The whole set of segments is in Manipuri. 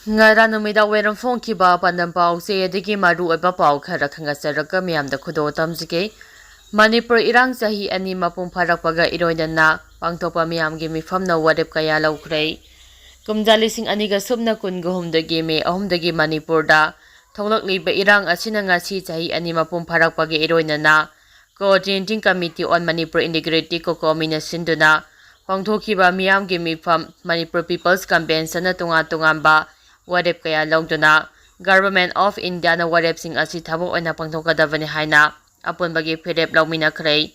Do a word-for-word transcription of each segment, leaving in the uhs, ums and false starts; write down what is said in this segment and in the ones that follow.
ꯉꯔꯥꯡ ꯅꯨꯃꯤꯗꯥꯡ ꯋꯥꯏꯔꯝ ꯐꯣꯡꯈꯤꯕ ꯄꯥꯟꯗꯝ ꯄꯥꯎꯁꯦ ꯑꯗꯒꯤ ꯃꯔꯨ ꯑꯣꯏꯕ ꯄꯥꯎ ꯈꯔ ꯈꯪꯒꯠꯆꯔꯒ ꯃꯤꯌꯥꯝꯗ ꯈꯨꯗꯣꯜ ꯇꯝꯖꯒꯦ꯫ ꯃꯅꯤꯄꯨꯔ ꯏꯔꯥꯡ ꯆꯍꯤ ꯑꯅꯤ ꯃꯄꯨꯡ ꯐꯥꯔꯛꯄꯒ ꯏꯔꯣꯏꯅꯅ ꯄꯥꯡꯊꯣꯛꯄ ꯃꯤꯌꯥꯝꯒꯤ ꯃꯤꯐꯝꯅ ꯋꯥꯔꯦꯞ ꯀꯌꯥ ꯂꯧꯈ꯭ꯔꯦ꯫ ꯀꯨꯝꯖꯥ ꯂꯤꯁꯤꯡ ꯑꯅꯤꯒ ꯁꯨꯞꯅ ꯀꯨꯟꯒ ꯍꯨꯝꯗꯒꯤ ꯃꯦ ꯑꯍꯨꯝꯗꯒꯤ ꯃꯅꯤꯄꯨꯔꯗ ꯊꯣꯛꯂꯛꯂꯤꯕ ꯏꯔꯥꯡ ꯑꯁꯤꯅ ꯉꯁꯤ ꯆꯍꯤ ꯑꯅꯤ ꯃꯄꯨꯡ ꯐꯥꯔꯛꯄꯒ ꯏꯔꯣꯏꯅꯅ Coordinating Committee on Manipur Integrity, ꯀꯣꯀꯣꯃꯤꯅ ꯁꯤꯟꯗꯨꯅ ꯄꯥꯡꯊꯣꯛꯈꯤꯕ ꯃꯤꯌꯥꯝꯒꯤ ꯃꯤꯐꯝ, ꯃꯅꯤꯄꯨꯔ People's Conventionꯅ ꯇꯣꯉꯥꯟ ꯇꯣꯉꯥꯟꯕ ꯋꯥꯔꯦꯞ ꯀꯌꯥ ꯂꯧꯗꯨꯅ Government of Indiaꯅ ꯋꯥꯔꯦꯞꯁꯤꯡ ꯑꯁꯤ ꯊꯕꯛ ꯑꯣꯏꯅ ꯄꯥꯡꯊꯣꯛꯀꯗꯕꯅꯤ ꯍꯥꯏꯅ ꯑꯄꯨꯟꯕꯒꯤ ꯐꯤꯔꯦꯞ ꯂꯧꯃꯤꯟꯅꯈ꯭ꯔꯦ꯫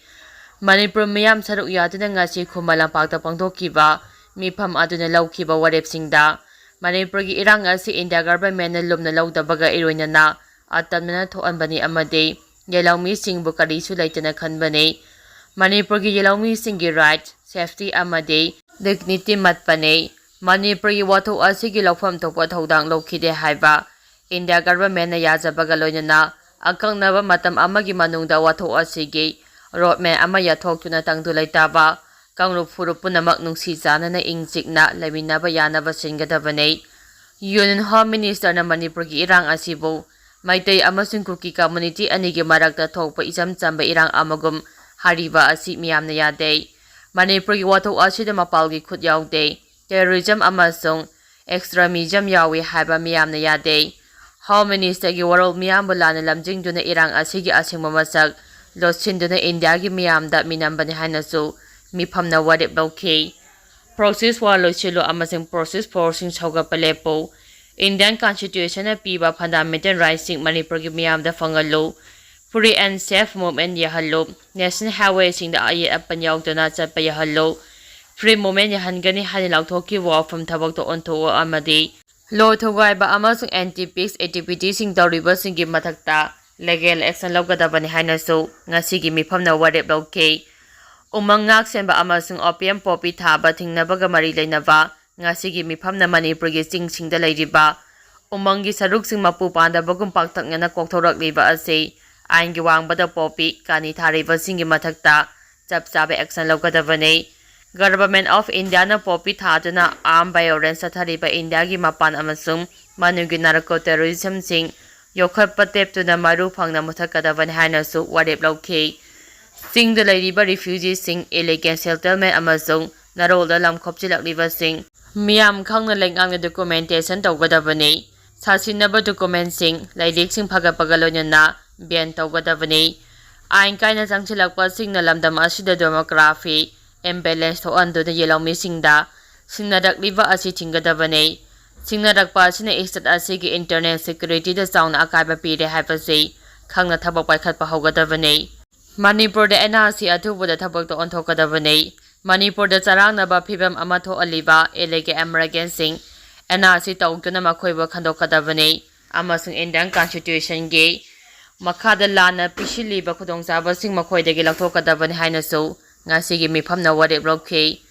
ꯃꯅꯤꯄꯨꯔ ꯃꯤꯌꯥꯝ ꯁꯔꯨꯛ ꯌꯥꯗꯨꯅ ꯉꯁꯤ ꯈꯨꯃꯟ ꯂꯝꯄꯥꯛꯇ ꯄꯥꯡꯊꯣꯛꯈꯤꯕ ꯃꯤꯐꯝ ꯑꯗꯨꯅ ꯂꯧꯈꯤꯕ ꯋꯥꯔꯦꯞꯁꯤꯡꯗ ꯃꯅꯤꯄꯨꯔꯒꯤ ꯏꯔꯥꯡ ꯑꯁꯤ India Governmentꯅ ꯂꯨꯝꯅ ꯂꯧꯗꯕꯒ ꯏꯔꯣꯏꯅꯅ ꯑꯇꯝꯅꯅ ꯊꯣꯛꯍꯟꯕꯅꯤ ꯑꯃꯗꯤ ꯌꯦꯜꯍꯧꯃꯤꯁꯤꯡꯕꯨ ꯀꯔꯤꯁꯨ ꯂꯩꯇꯅ ꯈꯟꯕꯅꯤ꯫ ꯃꯅꯤꯄꯨꯔꯒꯤ ꯌꯦꯜꯍꯧꯃꯤꯁꯤꯡꯒꯤ right, safety ꯑꯃꯗꯤ dignity ꯃꯠꯄꯅꯤ꯫ ꯃꯅꯤꯄꯨꯔꯒꯤ ꯋꯥꯊꯣꯛ ꯑꯁꯤꯒꯤ ꯂꯧꯐꯝ ꯊꯣꯛꯄ ꯊꯧꯗꯥꯡ ꯂꯧꯈꯤꯗꯦ ꯍꯥꯏꯕ India Governmentꯅ ꯌꯥꯖꯕꯒ ꯂꯣꯏꯅꯅ ꯑꯀꯛꯅꯕ ꯃꯇꯝ ꯑꯃꯒꯤ ꯃꯅꯨꯡꯗ ꯋꯥꯊꯣꯛ ꯑꯁꯤꯒꯤ roadmap ꯑꯃ ꯌꯥꯊꯣꯛꯇꯨꯅ ꯇꯪꯗꯨ ꯂꯩꯇꯥꯕ ꯀꯥꯡꯂꯨꯞ ꯐꯨꯔꯨꯞ ꯄꯨꯝꯅꯃꯛ ꯅꯨꯡꯁꯤ ꯆꯥꯟꯅꯅ ꯏꯪ ꯆꯤꯛꯅ ꯂꯩꯃꯤꯟꯅꯕ ꯌꯥꯅꯕ ꯁꯤꯟꯒꯗꯕꯅꯤ꯫ Union Home Ministerꯅ ꯃꯅꯤꯄꯨꯔꯒꯤ ꯏꯔꯥꯡ ꯑꯁꯤꯕꯨ ꯃꯩꯇꯩ ꯑꯃꯁꯨꯡ ꯀꯨꯀꯤ community ꯑꯅꯤꯒꯤ ꯃꯔꯛꯇ ꯊꯣꯛꯄ ꯏꯆꯝ ꯆꯝꯕ ꯏꯔꯥꯡ ꯑꯃꯒꯨꯝ ꯍꯥꯏꯔꯤꯕ ꯑꯁꯤ ꯃꯤꯌꯥꯝꯅ ꯌꯥꯗꯦ꯫ ꯃꯅꯤꯄꯨꯔꯒꯤ ꯋꯥꯊꯣꯛ ꯑꯁꯤꯗ ꯃꯄꯥꯜꯒꯤ ꯈꯨꯠ ꯌꯥꯎꯗꯦ꯫ Terrorism ꯑꯃꯁꯨꯡ extremism ꯌꯥꯎꯏ ꯍꯥꯏꯕ ꯃꯤꯌꯥꯝꯅ ꯌꯥꯗꯦ꯫ Home Ministerꯒꯤ ꯋꯥꯔꯣꯜ ꯃꯤꯌꯥꯝꯕꯨ ꯂꯥꯟꯅ ꯂꯝꯖꯤꯡꯗꯨꯅ ꯏꯔꯥꯡ ꯑꯁꯤꯒꯤ ꯑꯁꯦꯡꯕ ꯃꯁꯛ ꯂꯣꯠꯁꯤꯟꯗꯨꯅ Indiaꯒꯤ ꯃꯤꯌꯥꯝꯗ ꯃꯤꯅꯝꯕꯅꯤ ꯍꯥꯏꯅꯁꯨ ꯃꯤꯐꯝꯅ ꯋꯥꯔꯦꯞ ꯂꯧꯈꯤ꯫ Proxy war ꯂꯣꯏꯁꯤꯜꯂꯨ ꯑꯃꯁꯨꯡ proxy forceꯁꯤꯡ ꯁꯧꯒꯠꯄ ꯂꯦꯞꯄꯨ꯫ Indian Constitutionꯅ ꯄꯤꯕ fundamental rightꯁꯤꯡ ꯃꯅꯤꯄꯨꯔꯒꯤ ꯃꯤꯌꯥꯝꯗ ꯐꯪꯍꯜꯂꯨ꯫ Free and safe movement ꯌꯥꯍꯜꯂꯨ꯫ National highwayꯁꯤꯡꯗ ꯑꯌꯦꯠ ꯑꯄꯟ ꯌꯥꯎꯗꯅ ꯆꯠꯄ ꯌꯥꯍꯜꯂꯨ꯫ Free movement ꯌꯥꯍꯟꯒꯅꯤ ꯍꯥꯏꯅ ꯂꯥꯎꯊꯣꯛꯈꯤꯕ ꯋꯥꯐꯝ ꯊꯕꯛꯇ ꯑꯣꯟꯊꯣꯛꯎ ꯑꯃꯗꯤ law ꯊꯨꯒꯥꯏꯕ ꯑꯃꯁꯨꯡ anti peace activityꯁꯤꯡ ꯇꯧꯔꯤꯕꯁꯤꯡꯒꯤ ꯃꯊꯛꯇ legal action ꯂꯧꯒꯗꯕꯅꯤ ꯍꯥꯏꯅꯁꯨ ꯉꯁꯤꯒꯤ ꯃꯤꯐꯝꯅ ꯋꯥꯔꯦꯞ ꯂꯧꯈꯤ꯫ ꯎꯃꯪ ꯉꯥꯛ ꯁꯦꯟꯕ ꯑꯃꯁꯨꯡ opium poppy ꯊꯥꯕ ꯊꯤꯡꯅꯕꯒ ꯃꯔꯤ ꯂꯩꯅꯕ ꯉꯁꯤꯒꯤ ꯃꯤꯐꯝꯅ ꯃꯅꯤꯄꯨꯔꯒꯤ ꯆꯤꯡꯁꯤꯡꯗ ꯂꯩꯔꯤꯕ ꯎꯃꯪꯒꯤ ꯁꯔꯨꯛꯁꯤꯡ ꯃꯄꯨ ꯄꯥꯟꯗꯕꯒꯨꯝ ꯄꯥꯛꯇꯛꯅꯅ ꯀꯣꯛꯊꯣꯔꯛꯂꯤꯕ ꯑꯁꯤ ꯑꯥꯏꯟꯒꯤ ꯋꯥꯡꯃꯗ poppy ꯀꯥꯅꯤ ꯊꯥꯔꯤꯕꯁꯤꯡꯒꯤ ꯃꯊꯛꯇ ꯆꯞ ꯆꯥꯕ action ꯂꯧꯒꯗꯕꯅꯤ꯫ Government of Indiaꯅ ꯄꯣꯄꯤ ꯊꯥꯗꯨꯅ armed violence ꯆꯠꯊꯔꯤꯕ ꯏꯟꯗꯤꯌꯥꯒꯤ ꯃꯄꯥꯟ ꯑꯃꯁꯨꯡ ꯃꯅꯨꯡꯒꯤ narco terrorismꯁꯤꯡ ꯌꯣꯛꯈꯠꯄ ꯇꯦꯞꯇꯨꯅ ꯃꯔꯨ ꯐꯪꯅ ꯃꯨꯊꯠꯀꯗꯕꯅꯤ ꯍꯥꯏꯅꯁꯨ ꯋꯥꯔꯦꯞ ꯂꯧꯈꯤ꯫ ꯆꯤꯡꯗ ꯂꯩꯔꯤꯕ refugeeꯁꯤꯡ, illegal settlement ꯑꯃꯁꯨꯡ ꯅꯔꯣꯜꯗ ꯂꯝ ꯈꯣꯞꯆꯤꯜꯂꯛꯂꯤꯕꯁꯤꯡ ꯃꯤꯌꯥꯝ ꯈꯪꯅ ꯂꯩꯉꯥꯛꯅ documentation ꯇꯧꯒꯗꯕꯅꯤ꯫ ꯁꯥꯁꯤꯟꯅꯕ documentꯁꯤꯡ, ꯂꯥꯏꯔꯤꯛꯁꯤꯡ ꯐꯒꯠꯄꯒ ꯂꯣꯏꯅꯅ ban ꯇꯧꯒꯗꯕꯅꯤ꯫ ꯑꯥꯏꯟ ꯀꯥꯏꯅ ꯆꯪꯁꯤꯜꯂꯛꯄꯁꯤꯡꯅ ꯂꯝꯗꯝ ꯑꯁꯤꯗ demography imbalance ꯊꯣꯛꯍꯟꯗꯨꯅ ꯌꯦꯜꯍꯧꯃꯤꯁꯤꯡꯗ ꯁꯤꯡꯅꯔꯛꯂꯤꯕ ꯑꯁꯤ ꯊꯤꯡꯒꯗꯕꯅꯤ꯫ ꯁꯤꯡꯅꯔꯛꯄ ꯑꯁꯤꯅ state ꯑꯁꯤꯒꯤ internal securityꯗ ꯆꯥꯎꯅ ꯑꯀꯥꯏꯕ ꯄꯤꯔꯦ ꯍꯥꯏꯕꯁꯤ ꯈꯪꯅ ꯊꯕꯛ ꯄꯥꯏꯈꯠꯄ ꯍꯧꯒꯗꯕꯅꯤ꯫ ꯃꯅꯤꯄꯨꯔꯗ NRC ꯑꯊꯨꯕꯗ ꯊꯕꯛꯇ ꯑꯣꯟꯊꯣꯛꯀꯗꯕꯅꯤ꯫ ꯃꯅꯤꯄꯨꯔꯗ ꯆꯔꯥꯡꯅꯕ ꯐꯤꯕꯝ ꯑꯃ ꯊꯣꯛꯍꯜꯂꯤꯕ illegal immigrantꯁꯤꯡ NRC ꯇꯧꯗꯨꯅ ꯃꯈꯣꯏꯕꯨ ꯈꯟꯗꯣꯛꯀꯗꯕꯅꯤ ꯑꯃꯁꯨꯡ Indian Constitutionꯒꯤ ꯃꯈꯥꯗ ꯂꯥꯟꯅ ꯄꯤꯁꯤꯜꯂꯤꯕ ꯈꯨꯗꯣꯡꯆꯥꯕꯁꯤꯡ ꯃꯈꯣꯏꯗꯒꯤ ꯂꯧꯊꯣꯛꯀꯗꯕꯅꯤ ꯍꯥꯏꯅꯁꯨ ꯉꯁꯤꯒꯤ ꯃꯤꯐꯝꯅ ꯋꯥꯔꯦꯞ ꯂꯧꯈꯤ꯫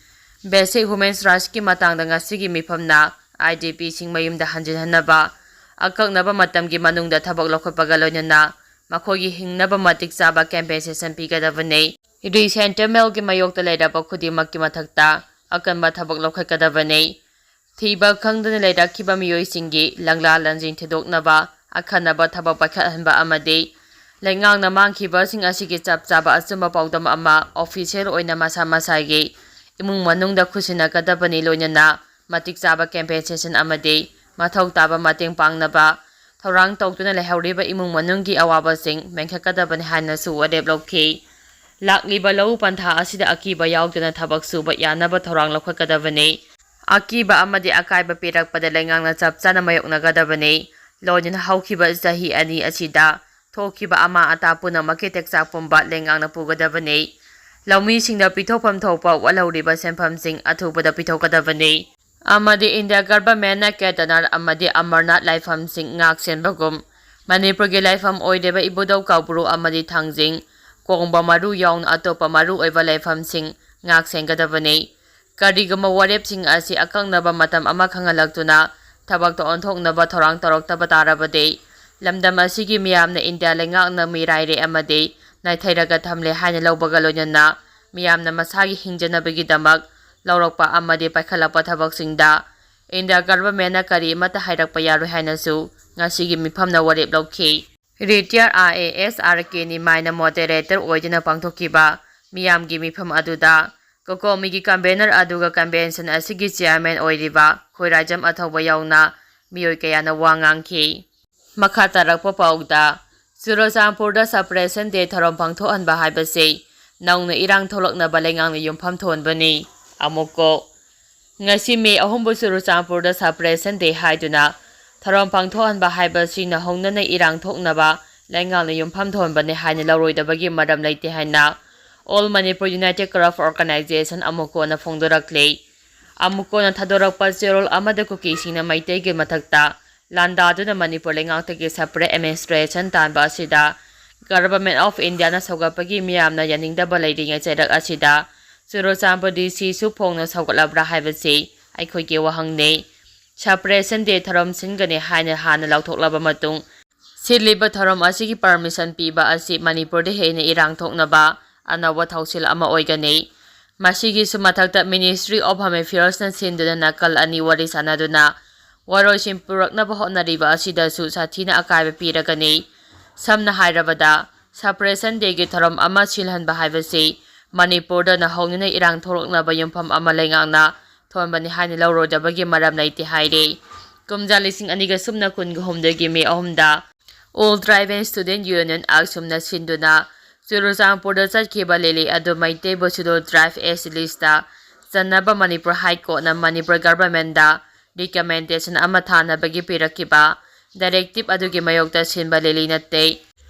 Basic human rightsꯀꯤ ꯃꯇꯥꯡꯗ ꯉꯁꯤꯒꯤ ꯃꯤꯐꯝꯅ IDPꯁꯤꯡ ꯃꯌꯨꯝꯗ ꯍꯟꯖꯤꯟꯍꯟꯅꯕ ꯑꯀꯛꯅꯕ ꯃꯇꯝꯒꯤ ꯃꯅꯨꯡꯗ ꯊꯕꯛ ꯂꯧꯈꯠꯄꯒ ꯂꯣꯏꯅꯅ ꯃꯈꯣꯏꯒꯤ ꯍꯤꯡꯅꯕ ꯃꯇꯤꯛ ꯆꯥꯕ compensation ꯄꯤꯒꯗꯕꯅꯤ꯫ Resettlementꯒꯤ ꯃꯥꯌꯣꯛꯇ ꯂꯩꯔꯕ ꯈꯨꯗꯤꯡꯃꯛꯀꯤ ꯃꯊꯛꯇ ꯑꯀꯟꯕ ꯊꯕꯛ ꯂꯧꯈꯠꯀꯗꯕꯅꯤ꯫ ꯊꯤꯕ ꯈꯪꯗꯅ ꯂꯩꯔꯛꯈꯤꯕ ꯃꯤꯑꯣꯏꯁꯤꯡꯒꯤ ꯂꯪꯂꯥ ꯂꯪꯖꯤꯡ ꯊꯤꯗꯣꯛꯅꯕ ꯑꯈꯟꯅꯕ ꯊꯕꯛ ꯄꯥꯏꯈꯠꯍꯟꯕ ꯑꯃꯗꯤ ꯂꯩꯉꯥꯛꯅ ꯃꯥꯡꯈꯤꯕꯁꯤꯡ ꯑꯁꯤꯒꯤ ꯆꯞ ꯆꯥꯕ ꯑꯆꯨꯝꯕ ꯄꯥꯎꯗꯝ ꯑꯃ official ꯑꯣꯏꯅ ꯃꯁꯥ ꯃꯁꯥꯒꯤ ꯏꯃꯨꯡ ꯃꯅꯨꯡꯗ ꯈꯨꯠꯁꯤꯟꯅꯒꯗꯕꯅꯤ, ꯂꯣꯏꯅꯅ ꯃꯇꯤꯛ ꯆꯥꯕ compensation ꯑꯃꯗꯤ ꯃꯊꯧ ꯇꯥꯕ ꯃꯇꯦꯡ ꯄꯥꯡꯅꯕ ꯊꯧꯔꯥꯡ ꯇꯧꯗꯨꯅ ꯂꯩꯍꯧꯔꯤꯕ ꯏꯃꯨꯡ ꯃꯅꯨꯡꯒꯤ ꯑꯋꯥꯕꯁꯤꯡ ꯃꯦꯟꯈꯠꯀꯗꯕꯅꯤ ꯍꯥꯏꯅꯁꯨ ꯋꯥꯔꯦꯞ ꯂꯧꯈꯤ꯫ ꯂꯥꯛꯂꯤꯕ ꯂꯧꯎ ꯄꯟꯊꯥ ꯑꯁꯤꯗ ꯑꯀꯤꯕ ꯌꯥꯎꯗꯅ ꯊꯕꯛ ꯁꯨꯕ ꯌꯥꯅꯕ ꯊꯧꯔꯥꯡ ꯂꯧꯈꯠꯀꯗꯕꯅꯤ꯫ ꯑꯀꯤꯕ ꯑꯃꯗꯤ ꯑꯀꯥꯏꯕ ꯄꯤꯔꯛꯄꯗ ꯂꯩꯉꯥꯛꯅ ꯆꯞ ꯆꯥꯅ ꯃꯥꯌꯣꯛꯅꯒꯗꯕꯅꯤ꯫ ꯂꯣꯏꯅꯅ ꯍꯧꯈꯤꯕ ꯆꯍꯤ ꯑꯅꯤ ꯑꯁꯤꯗ ꯊꯣꯛꯈꯤꯕ ꯑꯃꯥꯡ ꯑꯇꯥ ꯄꯨꯝꯅꯃꯛꯀꯤ ꯇꯦꯛꯆꯥꯛ ꯄꯨꯝꯕ ꯂꯩꯉꯥꯛꯅ ꯄꯨꯒꯗꯕꯅꯤ꯫ ꯂꯧꯃꯤꯁꯤꯡꯗ ꯄꯤꯊꯣꯛꯐꯝ ꯊꯣꯛꯄ ꯋꯥꯠꯍꯧꯔꯤꯕ ꯁꯦꯟꯐꯝꯁꯤꯡ ꯑꯊꯨꯕꯗ ꯄꯤꯊꯣꯛꯀꯗꯕꯅꯤ꯫ ꯑꯃꯗꯤ ꯏꯟꯗꯤꯌꯥ ꯒꯚꯔꯟꯃꯦꯟꯠꯅ ꯀꯦꯗꯔꯅꯥꯊ ꯑꯃꯗꯤ ꯑꯃꯔꯅꯥꯊ ꯂꯥꯏꯐꯝꯁꯤꯡ ꯉꯥꯛ ꯁꯦꯟꯕꯒꯨꯝ ꯃꯅꯤꯄꯨꯔꯒꯤ ꯂꯥꯏꯐꯝ ꯑꯣꯏꯔꯤꯕ ꯏꯕꯨꯙꯧ ꯀꯧꯕ꯭ꯔꯨ ꯑꯃꯗꯤ ꯊꯥꯡꯖꯤꯡ, ꯀꯣꯡꯕ ꯃꯔꯨ ꯌꯥꯎꯅ ꯑꯇꯣꯞꯄ ꯃꯔꯨꯑꯣꯏꯕ ꯂꯥꯏꯐꯝꯁꯤꯡ ꯉꯥꯛ ꯁꯦꯟꯒꯗꯕꯅꯤ꯫ ꯀꯔꯤꯒꯨꯝꯕ ꯋꯥꯔꯦꯞꯁꯤꯡ ꯑꯁꯤ ꯑꯀꯛꯅꯕ ꯃꯇꯝ ꯑꯃ ꯈꯪꯍꯜꯂꯛꯇꯨꯅ ꯊꯕꯛꯇ ꯑꯣꯟꯊꯣꯛꯅꯕ ꯊꯧꯔꯥꯡ ꯇꯧꯔꯛꯇꯕ ꯇꯥꯔꯕꯗꯤ, ꯂꯝꯗꯝ ꯑꯁꯤꯒꯤ ꯃꯤꯌꯥꯝꯅ ꯏꯟꯗꯤꯌꯥ ꯂꯩꯉꯥꯛꯅ ꯃꯤꯔꯥꯏꯔꯦ ꯑꯃꯗꯤ ꯅꯥꯏꯊꯩꯔꯒ ꯊꯝꯂꯦ ꯍꯥꯏꯅ ꯂꯧꯕꯒ ꯂꯣꯏꯅꯅ ꯃꯤꯌꯥꯝꯅ ꯃꯁꯥꯒꯤ ꯍꯤꯡꯖꯅꯕꯒꯤꯗꯃꯛ ꯂꯧꯔꯛꯄ ꯑꯃꯗꯤ ꯄꯥꯏꯈꯠꯂꯛꯄ ꯊꯕꯛꯁꯤꯡꯗ ꯏꯟꯗꯤꯌꯥ ꯒꯚꯔꯟꯃꯦꯟꯠꯅ ꯀꯔꯤꯃꯠꯇ ꯍꯥꯏꯔꯛꯄ ꯌꯥꯔꯣꯏ ꯍꯥꯏꯅꯁꯨ ꯉꯁꯤꯒꯤ ꯃꯤꯐꯝꯅ ꯋꯥꯔꯦꯞ ꯂꯧꯈꯤ꯫ Retire I A S R ꯀꯦ ꯅꯤꯃꯥꯏꯅ ꯃꯣꯗꯦꯔꯦꯇꯔ ꯑꯣꯏꯗꯨꯅ ꯄꯥꯡꯊꯣꯛꯈꯤꯕ ꯃꯤꯌꯥꯝꯒꯤ ꯃꯤꯐꯝ ꯑꯗꯨꯗ ꯀꯣꯀꯣꯃꯤꯒꯤ ꯀꯟꯚꯦꯅꯔ ꯑꯗꯨꯒ ꯀꯟꯚꯦꯟꯁꯟ ꯑꯁꯤꯒꯤ ꯆꯤꯌꯥꯔꯃꯦꯟ ꯑꯣꯏꯔꯤꯕ ꯈꯣꯏꯔꯥꯖꯝ ꯑꯊꯧꯕ ꯌꯥꯎꯅ ꯃꯤꯑꯣꯏ ꯀꯌꯥꯅ ꯋꯥ ꯉꯥꯡꯈꯤ꯫ ꯃꯈꯥ ꯇꯥꯔꯛꯄ ꯄꯥꯎꯗ, ꯆꯨꯔꯆꯥꯟꯄꯨꯔꯗ ꯁꯄꯔꯦꯁꯟ ꯗꯦ ꯊꯧꯔꯝ ꯄꯥꯡꯊꯣꯛꯍꯟꯕ ꯍꯥꯏꯕꯁꯤ ꯅꯧꯅ ꯏꯔꯥꯡ ꯊꯣꯛꯂꯛꯅꯕ ꯂꯩꯉꯥꯛꯅ ꯌꯨꯝꯐꯝ ꯊꯣꯟꯕꯅꯤ꯫ ꯑꯃꯨꯛꯀꯣ, ꯉꯁꯤ ꯃꯦ ꯑꯍꯨꯝꯕꯨ ꯆꯨꯔꯆꯥꯟꯄꯨꯔꯗ ꯁꯄꯔꯦꯁꯟ ꯗꯦ ꯍꯥꯏꯗꯨꯅ ꯊꯧꯔꯝ ꯄꯥꯡꯊꯣꯛꯍꯟꯕ ꯍꯥꯏꯕꯁꯤ ꯅꯧꯍꯧꯅꯅ ꯏꯔꯥꯡ ꯊꯣꯛꯅꯕ ꯂꯩꯉꯥꯛꯅ ꯌꯨꯝꯐꯝ ꯊꯣꯟꯕꯅꯤ ꯍꯥꯏꯅ ꯂꯧꯔꯣꯏꯗꯕꯒꯤ ꯃꯔꯝ ꯂꯩꯇꯦ ꯍꯥꯏꯅ All Manipur United Karap Organisation, ꯑꯃꯨꯛꯀꯣꯅ ꯐꯣꯡꯗꯣꯔꯛꯂꯤ꯫ ꯑꯃꯨꯛꯀꯣꯅ ꯊꯥꯗꯣꯔꯛꯄ ꯆꯦꯔꯣꯜ ꯑꯃꯗ ꯀꯨꯀꯤꯁꯤꯡꯅ ꯃꯩꯇꯩꯒꯤ ꯃꯊꯛꯇ ꯂꯥꯟꯗꯥꯗꯨꯅ ꯃꯅꯤꯄꯨꯔ ꯂꯩꯉꯥꯛꯇꯒꯤ separate administration ꯇꯥꯟꯕ ꯑꯁꯤꯗ Government of Indiaꯅ ꯁꯧꯒꯠꯄꯒꯤ ꯃꯤꯌꯥꯝꯅ ꯌꯥꯅꯤꯡꯗꯕ ꯂꯩꯔꯤꯉꯩ ꯆꯩꯔꯛ ꯑꯁꯤꯗ ꯆꯨꯔꯆꯥꯟꯄꯨꯔ ꯗꯤ ꯁꯤꯁꯨ ꯐꯣꯡꯅ ꯁꯧꯒꯠꯂꯕ꯭ꯔꯥ ꯍꯥꯏꯕꯁꯤ ꯑꯩꯈꯣꯏꯒꯤ ꯋꯥꯍꯪꯅꯤ꯫ Separation Day ꯊꯧꯔꯝ ꯁꯤꯟꯒꯅꯤ ꯍꯥꯏꯅ ꯍꯥꯟꯅ ꯂꯥꯎꯊꯣꯛꯂꯕ ꯃꯇꯨꯡ, ꯁꯤꯜꯂꯤꯕ ꯊꯧꯔꯝ ꯑꯁꯤꯒꯤ permission ꯄꯤꯕ ꯑꯁꯤ ꯃꯅꯤꯄꯨꯔꯗ ꯍꯦꯟꯅ ꯏꯔꯥꯡ ꯊꯣꯛꯅꯕ ꯑꯅꯧꯕ ꯊꯧꯁꯤꯜ ꯑꯃ ꯑꯣꯏꯒꯅꯤ꯫ ꯃꯁꯤꯒꯤꯁꯨ ꯃꯊꯛꯇ Ministry of Home Affairsꯅ ꯁꯤꯟꯗꯨꯅ ꯅꯥꯀꯜ ꯑꯅꯤ ꯋꯥꯔꯤ ꯁꯥꯟꯅꯗꯨꯅ ꯋꯥꯔꯣꯏꯁꯤꯟ ꯄꯨꯔꯛꯅꯕ ꯍꯣꯠꯅꯔꯤꯕ ꯑꯁꯤꯗꯁꯨ ꯁꯥꯊꯤꯅ ꯑꯀꯥꯏꯕ ꯄꯤꯔꯒꯅꯤ꯫ ꯁꯝꯅ ꯍꯥꯏꯔꯕꯗ, Separation Dayꯒꯤ ꯊꯧꯔꯝ ꯑꯃ ꯁꯤꯜꯍꯟꯕ ꯍꯥꯏꯕꯁꯤ ꯃꯅꯤꯄꯨꯔꯗ ꯅꯧꯍꯧꯅꯅ ꯏꯔꯥꯡ ꯊꯣꯛꯂꯛꯅꯕ ꯌꯨꯝꯐꯝ ꯑꯃ ꯂꯩꯉꯥꯛꯅ ꯊꯣꯟꯕꯅꯤ ꯍꯥꯏꯅ ꯂꯧꯔꯣꯏꯗꯕꯒꯤ ꯃꯔꯝ ꯂꯩꯇꯦ ꯍꯥꯏꯔꯤ꯫ ꯀꯨꯝꯖꯥ ꯂꯤꯁꯤꯡ ꯑꯅꯤꯒ ꯁꯨꯞꯅ ꯀꯨꯟꯒ ꯍꯨꯝꯗꯣꯏꯒꯤ ꯃꯦ ꯑꯍꯨꯝꯗ All Tribal Student Union, ꯑꯛꯁꯨꯝꯅ ꯁꯤꯟꯗꯨꯅ ꯆꯨꯔꯆꯥꯟꯄꯨꯔꯗ ꯆꯠꯈꯤꯕ ꯂꯦꯂꯤ ꯑꯗꯨ ꯃꯩꯇꯩꯕꯨ Scheduled Tribe S T listꯇ ꯆꯟꯅꯕ Manipur High Courtꯅ Manipur Governmentꯗ recommendation ꯑꯃ ꯊꯥꯅꯕꯒꯤ ꯄꯤꯔꯛꯈꯤꯕ directive ꯑꯗꯨꯒꯤ ꯃꯥꯌꯣꯛꯇ ꯁꯤꯟꯕ ꯂꯦꯂꯤ ꯅꯠꯇꯦ꯫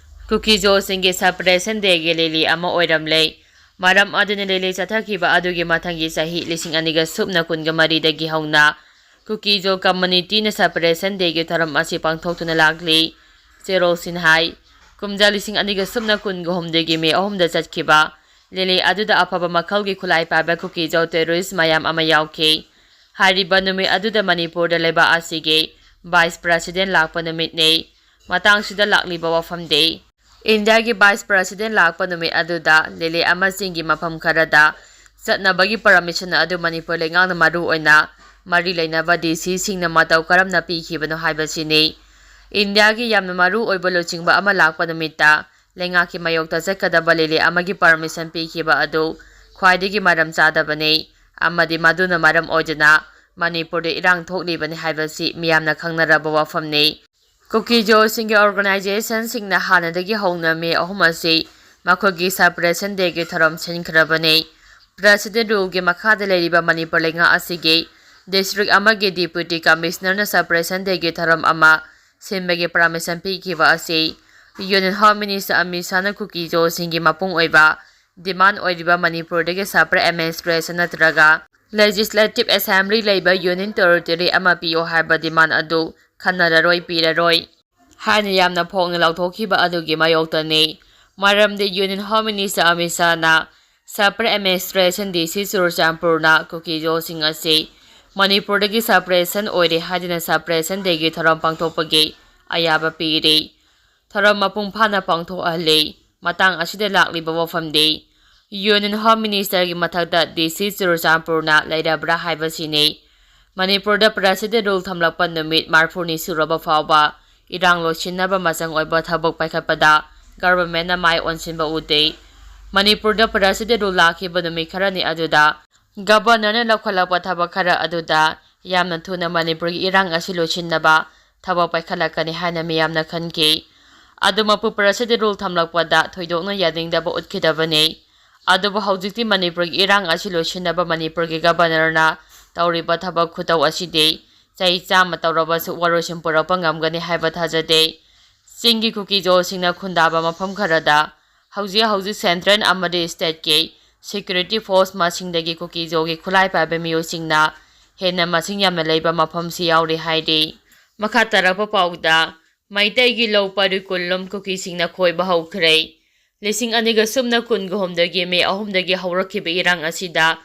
ꯀꯨꯀꯤꯖꯣꯁꯤꯡꯒꯤ Separation Dayꯒꯤ ꯂꯦꯂꯤ ꯑꯃ ꯑꯣꯏꯔꯝꯂꯦ꯫ ꯃꯔꯝ ꯑꯗꯨꯅ ꯂꯦꯂꯤ ꯆꯠꯊꯈꯤꯕ ꯑꯗꯨꯒꯤ ꯃꯊꯪꯒꯤ ꯆꯍꯤ ꯂꯤꯁꯤꯡ ꯑꯅꯤꯒ ꯁꯨꯞꯅ ꯀꯨꯟꯒ ꯃꯔꯤꯗꯒꯤ ꯍꯧꯅ ꯀꯨꯀꯤꯖꯣ communityꯅ Separation Dayꯒꯤ ꯊꯧꯔꯝ ꯑꯁꯤ ꯄꯥꯡꯊꯣꯛꯇꯨꯅ ꯂꯥꯛꯂꯤ꯫ ꯆꯦꯔꯣꯜꯁꯤꯡ ꯍꯥꯏ, ꯀꯨꯝꯖꯥ ꯂꯤꯁꯤꯡ ꯑꯅꯤꯒ ꯁꯨꯞꯅ ꯀꯨꯟꯒ ꯍꯨꯝꯗꯣꯏꯒꯤ ꯃꯦ ꯑꯍꯨꯝꯗ ꯆꯠꯈꯤꯕ ꯂꯦꯂꯤ ꯑꯗꯨꯗ ꯑꯐꯕ ꯃꯈꯜꯒꯤ ꯈꯨꯠꯂꯥꯏ ꯄꯥꯏꯕ ꯀꯨꯀꯤꯖꯣ terrorist ꯃꯌꯥꯝ ꯑꯃ ꯌꯥꯎꯈꯤ꯫ ꯍꯥꯏꯔꯤꯕ ꯅꯨꯃꯤꯠ ꯑꯗꯨꯗ ꯃꯅꯤꯄꯨꯔꯗ ꯂꯩꯕꯥꯛ ꯑꯁꯤꯒꯤ Vice President ꯂꯥꯛꯄ ꯅꯨꯃꯤꯠꯅꯤ꯫ ꯃꯇꯥꯡꯁꯤꯗ ꯂꯥꯛꯂꯤꯕ ꯋꯥꯐꯝꯗꯤ, ꯏꯟꯗꯤꯌꯥꯒꯤ ꯚꯥꯏꯁ ꯄ꯭ꯔꯁꯤꯗꯦꯟ ꯂꯥꯛꯄ ꯅꯨꯃꯤꯠ ꯑꯗꯨꯗ ꯂꯤꯂꯤ ꯑꯃ ꯆꯤꯡꯒꯤ ꯃꯐꯝ ꯈꯔꯗ ꯆꯠꯅꯕꯒꯤ ꯄꯔꯃꯤꯁꯟ ꯑꯗꯨ ꯃꯅꯤꯄꯨꯔ ꯂꯩꯉꯥꯛꯅ ꯃꯔꯨ ꯑꯣꯏꯅ ꯃꯔꯤ ꯂꯩꯅꯕ ꯗꯤ ꯁꯤꯁꯤꯡꯅ ꯃꯇꯧ ꯀꯔꯝꯅ ꯄꯤꯈꯤꯕꯅꯣ ꯍꯥꯏꯕꯁꯤꯅꯤ꯫ ꯏꯟꯗꯤꯌꯥꯒꯤ ꯌꯥꯝꯅ ꯃꯔꯨ ꯑꯣꯏꯕ ꯂꯨꯆꯤꯡꯕ ꯑꯃ ꯂꯥꯛꯄ ꯅꯨꯃꯤꯠꯇ ꯂꯩꯉꯥꯛꯀꯤ ꯃꯥꯌꯣꯛꯇ ꯆꯠꯀꯗꯕ ꯂꯤꯂꯤ ꯑꯃꯒꯤ ꯄꯔꯃꯤꯁꯟ ꯄꯤꯈꯤꯕ ꯑꯗꯨ ꯈ꯭ꯋꯥꯏꯗꯒꯤ ꯃꯔꯝ ꯆꯥꯗꯕꯅꯤ ꯑꯃꯗꯤ ꯃꯗꯨꯅ ꯃꯔꯝ ꯑꯣꯏꯗꯨꯅ ꯃꯅꯤꯄꯨꯔꯗ ꯏꯔꯥꯡ ꯊꯣꯛꯂꯤꯕꯅꯤ ꯍꯥꯏꯕꯁꯤ ꯃꯤꯌꯥꯝꯅ ꯈꯪꯅꯔꯕ ꯋꯥꯐꯝꯅꯤ꯫ ꯀꯨꯀꯤ ꯖꯣꯁꯤꯡꯒꯤ ꯑꯣꯔꯒꯅꯥꯏꯖꯦꯁꯟꯁꯤꯡꯅ ꯍꯥꯟꯅꯗꯒꯤ ꯍꯧꯅ ꯃꯦ ꯑꯍꯨꯝ ꯑꯁꯤ ꯃꯈꯣꯏꯒꯤ ꯁꯦꯄꯔꯦꯁꯟ ꯗꯦꯒꯤ ꯊꯧꯔꯝ ꯁꯤꯟꯈ꯭ꯔꯕꯅꯤ꯫ ꯄ꯭ꯔꯁꯤꯗꯦꯟ ꯔꯨꯜꯒꯤ ꯃꯈꯥꯗ ꯂꯩꯔꯤꯕ ꯃꯅꯤꯄꯨꯔ ꯂꯩꯉꯥꯛ ꯑꯁꯤꯒꯤ ꯗꯤꯁꯇ꯭ꯔꯤꯛ ꯑꯃꯒꯤ ꯗꯤꯄ꯭ꯌꯨꯇꯤ ꯀꯃꯤꯁꯅꯔꯅ ꯁꯦꯄꯔꯦꯁꯟ ꯗꯦꯒꯤ ꯊꯧꯔꯝ ꯑꯃ ꯁꯤꯟꯕꯒꯤ ꯄꯔꯃꯤꯁꯟ ꯄꯤꯈꯤꯕ ꯑꯁꯤ ꯌꯨꯅꯤꯌꯟ ꯍꯣꯝ ꯃꯤꯅꯤꯁꯇꯔ ꯑꯃꯤꯠ ꯁꯥꯍꯅ ꯀꯨꯀꯤ ꯖꯣꯁꯤꯡꯒꯤ ꯃꯄꯨꯡ ꯑꯣꯏꯕ ꯗꯤꯃꯥꯟ ꯑꯣꯏꯔꯤꯕ ꯃꯅꯤꯄꯨꯔꯗꯒꯤ ꯁꯦꯄꯔꯦꯠ ꯑꯦꯗꯃꯤꯅꯤꯁꯇ꯭ꯔꯦꯁꯟ ꯅꯠꯇ꯭ꯔꯒ ꯂꯦꯖꯤꯁꯂꯦꯇꯤꯚ ꯑꯦꯁꯦꯝꯕ꯭ꯂꯤ ꯂꯩꯕ ꯌꯨꯅꯤꯌꯟ ꯇꯦꯔꯤꯇꯣꯔꯤ ꯑꯃ ꯄꯤꯌꯣ ꯍꯥꯏꯕ ꯗꯤꯃꯥꯟ ꯑꯗꯨ ꯈꯟꯅꯔꯔꯣꯏ, ꯄꯤꯔꯔꯣꯏ ꯍꯥꯏꯅ ꯌꯥꯝꯅ ꯐꯣꯡꯅ ꯂꯥꯎꯊꯣꯛꯈꯤꯕ ꯑꯗꯨꯒꯤ ꯃꯥꯌꯣꯛꯇꯅꯤ꯫ ꯃꯔꯝꯗꯤ ꯌꯨꯅꯤꯌꯟ ꯍꯣꯝ ꯃꯤꯅꯤꯁꯇꯔ ꯑꯃꯤꯠ ꯁꯥꯍꯅ ꯁꯦꯄꯔꯦꯠ ꯑꯦꯗꯃꯤꯅꯤꯁꯇ꯭ꯔꯦꯁꯟ ꯗꯤ ꯁꯤ ꯆꯨꯔꯆꯥꯟꯄꯨꯔꯅ ꯀꯨꯀꯤ ꯖꯣꯁꯤꯡ ꯑꯁꯤ ꯃꯅꯤꯄꯨꯔꯗꯒꯤ ꯁꯦꯄꯔꯦꯁꯟ ꯑꯣꯏꯔꯦ ꯍꯥꯏꯗꯨꯅ ꯁꯦꯄꯔꯦꯁꯟ ꯗꯦꯒꯤ ꯊꯧꯔꯝ ꯄꯥꯡꯊꯣꯛꯄꯒꯤ ꯑꯌꯥꯕ ꯄꯤꯔꯤ꯫ ꯊꯧꯔꯝ ꯃꯄꯨꯡ ꯐꯥꯅ ꯄꯥꯡꯊꯣꯛꯍꯜꯂꯤ꯫ ꯃꯇꯥꯡ ꯑꯁꯤꯗ ꯂꯥꯛꯂꯤꯕ ꯋꯥꯐꯝꯗꯤ ꯌꯨꯅꯤꯌꯟ ꯍꯣꯝ ꯃꯤꯅꯤꯁꯇꯔꯒꯤ ꯃꯊꯛꯇ ꯗꯤ ꯁꯤ ꯆꯨꯔꯆꯥꯟꯄꯨꯔꯅ ꯂꯩꯔꯕ꯭ꯔꯥ ꯍꯥꯏꯕꯁꯤꯅꯤ꯫ ꯃꯅꯤꯄꯨꯔꯗ ꯄ꯭ꯔꯁꯤꯗꯦꯟ ꯔꯨꯜ ꯊꯝꯂꯛꯄ ꯅꯨꯃꯤꯠ ꯃꯔꯤꯐꯨꯅꯤ ꯁꯨꯔꯕ ꯐꯥꯎꯕ ꯏꯔꯥꯡ ꯂꯣꯏꯁꯤꯟꯅꯕ ꯃꯆꯪ ꯑꯣꯏꯕ ꯊꯕꯛ ꯄꯥꯏꯈꯠꯄꯗ ꯒꯚꯔꯟꯃꯦꯟꯅ ꯃꯥꯏ ꯑꯣꯟꯁꯤꯟꯕ ꯎꯗꯦ꯫ ꯃꯅꯤꯄꯨꯔꯗ ꯄ꯭ꯔꯁꯤꯗꯦꯟ ꯔꯨꯜ ꯂꯥꯛꯈꯤꯕ ꯅꯨꯃꯤꯠ ꯈꯔꯅꯤ ꯑꯗꯨꯗ ꯒꯚꯔꯅꯔꯅ ꯂꯧꯈꯠꯂꯛꯄ ꯊꯕꯛ ꯈꯔ ꯑꯗꯨꯗ ꯌꯥꯝꯅ ꯊꯨꯅ ꯃꯅꯤꯄꯨꯔꯒꯤ ꯏꯔꯥꯡ ꯑꯁꯤ ꯂꯣꯏꯁꯤꯟꯅꯕ ꯊꯕꯛ ꯄꯥꯏꯈꯠꯂꯛꯀꯅꯤ ꯍꯥꯏꯅ ꯃꯤꯌꯥꯝꯅ ꯈꯟꯈꯤ꯫ ꯑꯗꯨꯃꯛꯄꯨ ꯄ꯭ꯔꯁꯤꯗꯦꯟ ꯔꯨꯜ ꯊꯝꯂꯛꯄꯗ ꯊꯣꯏꯗꯣꯛꯅ ꯌꯥꯅꯤꯡꯗꯕ ꯎꯠꯈꯤꯗꯕꯅꯤ꯫ ꯑꯗꯨꯕꯨ ꯍꯧꯖꯤꯛꯇꯤ ꯃꯅꯤꯄꯨꯔꯒꯤ ꯏꯔꯥꯡ ꯑꯁꯤ ꯂꯣꯏꯁꯤꯟꯅꯕ ꯃꯅꯤꯄꯨꯔꯒꯤ ꯒꯚꯔꯅꯔꯅ ꯇꯧꯔꯤꯕ ꯊꯕꯛ ꯈꯨꯇꯧ ꯑꯁꯤꯗꯤ ꯆꯍꯤ ꯆꯥꯝꯃ ꯇꯧꯔꯕꯁꯨ ꯋꯥꯔꯣꯏꯁꯤꯟ ꯄꯨꯔꯛꯄ ꯉꯝꯒꯅꯤ ꯍꯥꯏꯕ ꯊꯥꯖꯗꯦ꯫ ꯆꯤꯡꯒꯤ ꯀꯨꯀꯤ ꯖꯣꯁꯤꯡꯅ ꯈꯨꯟꯗꯥꯕ ꯃꯐꯝ ꯈꯔꯗ ꯍꯧꯖꯤꯛ ꯍꯧꯖꯤꯛ ꯁꯦꯟꯇ꯭ꯔꯦꯜ ꯑꯃꯗꯤ ꯁ꯭ꯇꯦꯠꯀꯤ ꯁꯦꯀ꯭ꯌꯨꯔꯤꯇꯤ ꯐꯣꯔꯁ ꯃꯁꯤꯡꯗꯒꯤ ꯀꯨꯀꯤ ꯖꯣꯒꯤ ꯈꯨꯠꯂꯥꯏ ꯄꯥꯏꯕ ꯃꯤꯑꯣꯏꯁꯤꯡꯅ ꯍꯦꯟꯅ ꯃꯁꯤꯡ ꯌꯥꯝꯅ ꯂꯩꯕ ꯃꯐꯝꯁꯨ ꯌꯥꯎꯔꯤ ꯍꯥꯏꯔꯤ꯫ ꯃꯈꯥ ꯇꯥꯔꯛꯄ ꯄꯥꯎꯗ, ꯃꯩꯇꯩꯒꯤ ꯂꯧ ꯄꯔꯤ ꯀꯨꯟꯂꯣꯝ ꯀꯨꯀꯤꯁꯤꯡꯅ ꯈꯣꯏꯕ ꯍꯧꯈ꯭ꯔꯦ꯫ ꯂꯤꯁꯤꯡ ꯑꯅꯤꯒ ꯁꯨꯞꯅ ꯀꯨꯟꯒ ꯍꯨꯝꯗꯣꯏꯒꯤ ꯃꯦ ꯑꯍꯨꯝꯗꯒꯤ ꯍꯧꯔꯛꯈꯤꯕ ꯏꯔꯥꯡ ꯑꯁꯤꯗ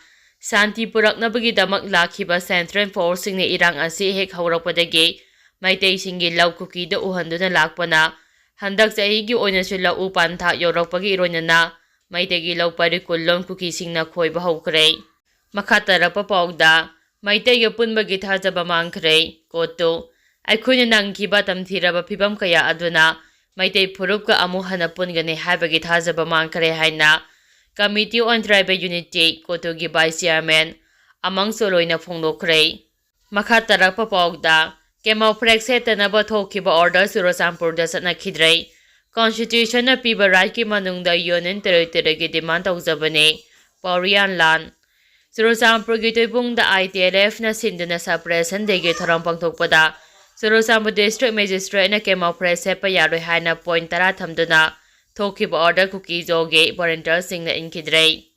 ꯁꯥꯟꯇꯤ ꯄꯨꯔꯛꯅꯕꯒꯤꯗꯃꯛ ꯂꯥꯛꯈꯤꯕ ꯁꯦꯟꯇ꯭ꯔꯦꯜ ꯐꯣꯔꯁꯁꯤꯡꯅ ꯏꯔꯥꯡ ꯑꯁꯤ ꯍꯦꯛ ꯍꯧꯔꯛꯄꯗꯒꯤ ꯃꯩꯇꯩꯁꯤꯡꯒꯤ ꯂꯧ ꯀꯨꯀꯤꯗ ꯎꯍꯟꯗꯨꯅ ꯂꯥꯛꯄꯅ ꯍꯟꯗꯛ ꯆꯍꯤꯒꯤ ꯑꯣꯏꯅꯁꯨ ꯂꯧ ꯎ ꯄꯥꯟꯊꯥ ꯌꯧꯔꯛꯄꯒꯤ ꯏꯔꯣꯏꯅꯅ ꯃꯩꯇꯩꯒꯤ ꯂꯧ ꯄꯔꯤ ꯀꯨꯟꯂꯣꯝ ꯀꯨꯀꯤꯁꯤꯡꯅ ꯈꯣꯏꯕ ꯍꯧꯈ꯭ꯔꯦ꯫ ꯃꯈꯥ ꯇꯥꯔꯛꯄ ꯄꯥꯎꯗ, ꯃꯩꯇꯩꯒꯤ ꯑꯄꯨꯟꯕꯒꯤ ꯊꯥꯖꯕ ꯃꯥꯡꯈ꯭ꯔꯦ꯫ ꯀꯣꯠꯇꯨ, ꯑꯩꯈꯣꯏꯅ ꯅꯪꯈꯤꯕ ꯇꯝꯊꯤꯔꯕ ꯐꯤꯕꯝ ꯀꯌꯥ ꯑꯗꯨꯅ ꯃꯩꯇꯩ ꯐꯨꯔꯨꯞꯀ ꯑꯃꯨꯛ ꯍꯟꯅ ꯄꯨꯟꯒꯅꯤ ꯍꯥꯏꯕꯒꯤ ꯊꯥꯖꯕ ꯃꯥꯡꯈ꯭ꯔꯦ ꯍꯥꯏꯅ Committee on Tribal Unity, ꯀꯣꯠꯇꯨꯒꯤ Vice Chairman Among ꯆꯣꯂꯣꯏꯅ ꯐꯣꯡꯗꯣꯛꯈ꯭ꯔꯦ꯫ ꯃꯈꯥ ꯇꯥꯔꯛꯄ ꯄꯥꯎꯗ, camouflage ꯁꯦꯠꯇꯅꯕ ꯊꯣꯛꯈꯤꯕ order ꯆꯨꯔꯆꯥꯟꯄꯨꯔꯗ ꯆꯠꯅꯈꯤꯗ꯭ꯔꯦ꯫ Constitution ꯅ ꯄꯤꯕ right ꯀꯤ ꯃꯅꯨꯡꯗ Union Territory ꯒꯤ demand ꯇꯧꯖꯕꯅꯦ꯫ ꯄꯥꯎꯔꯤꯌꯥꯟ ꯂꯥꯟ꯫ ꯆꯨꯔꯆꯥꯟꯄꯨꯔꯒꯤ ꯇꯣꯏꯕꯨꯡꯗ I T L F ꯅ ꯁꯤꯟꯗꯨꯅ Separation Day ꯒꯤ ꯊꯧꯔꯝ ꯄꯥꯡꯊꯣꯛꯄꯗ ꯆꯨꯔꯆꯥꯟꯄꯨꯔ District Magistrate ꯅ camouflage ꯁꯦꯠꯄ ꯌꯥꯔꯣꯏ ꯍꯥꯏꯅ point ꯇꯔꯥ ꯊꯝꯗꯨꯅ ꯊꯣꯛꯈꯤꯕ order ꯀꯨꯀꯤ ꯖꯣꯒꯤ volunteer ꯁꯤꯡꯅ ꯏꯟꯈꯤꯗ꯭ꯔꯦ꯫